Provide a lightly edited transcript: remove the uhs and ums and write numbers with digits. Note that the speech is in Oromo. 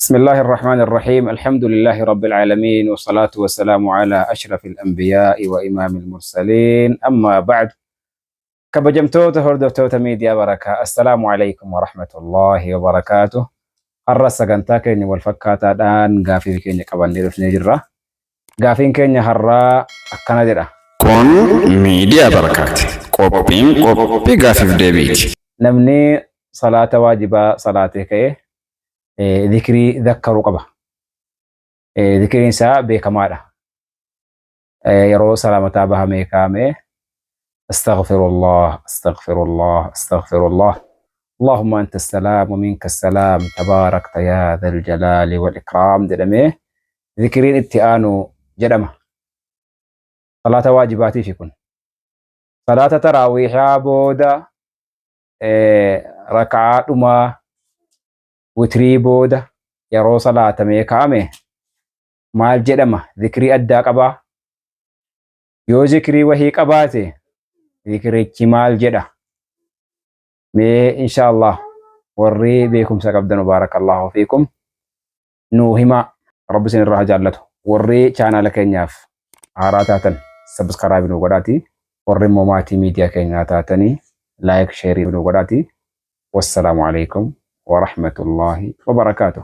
بسم الله الرحمن الرحيم. الحمد لله رب العالمين، والصلاة والسلام على أشرف الأنبياء وإمام المرسلين. أما بعد، kabajamtoota hordoftoota miidiyaa Barakaa، السلام عليكم ورحمة الله وبركاته. Har'a sagantaa keenya wal fakkaataadhaan gaafii keenya qabannee dhufnee jirra. Gaafiin keenya har'aa akkana jedha. Kun miidiyaa Barakaati. Qophiin qophii gaafiif deebiiti. Namni salaata waajibaa salaatee ka'ee zikrii zakkaruu qaba. Zikriin isaa beekamaadha. Yeroo salaamataa bahamee kaa'amee أستغفر الله، أستغفر الله، أستغفر الله، اللهم أنت السلام ومنك السلام، تباركت يا ذا الجلال والإكرام jedhamee zikriin itti aanu jedhama. Salaata waajibaatiifi kun. Salaata taraawiixaa booda raka'aa dhumaa witrii booda yeroo salaatamee ka'ame maal jedhama? Zikrii addaa qabaa? Yoo zikrii wahii qabaate, zikrichi maal jedha? Mee insha Allah warri beekumsa qabdan، بارك الله فيكم، nuu himaa. Rabbi isin irraa haa jaallatu. Warri chaanaala keenyaaf haaraa taatan subscribe nuu godhaati. Warri immoo maatii miidiyaa keenyaa taatanii like, share nuu godhaati. والسلام عليكم ورحمة الله وبركاته.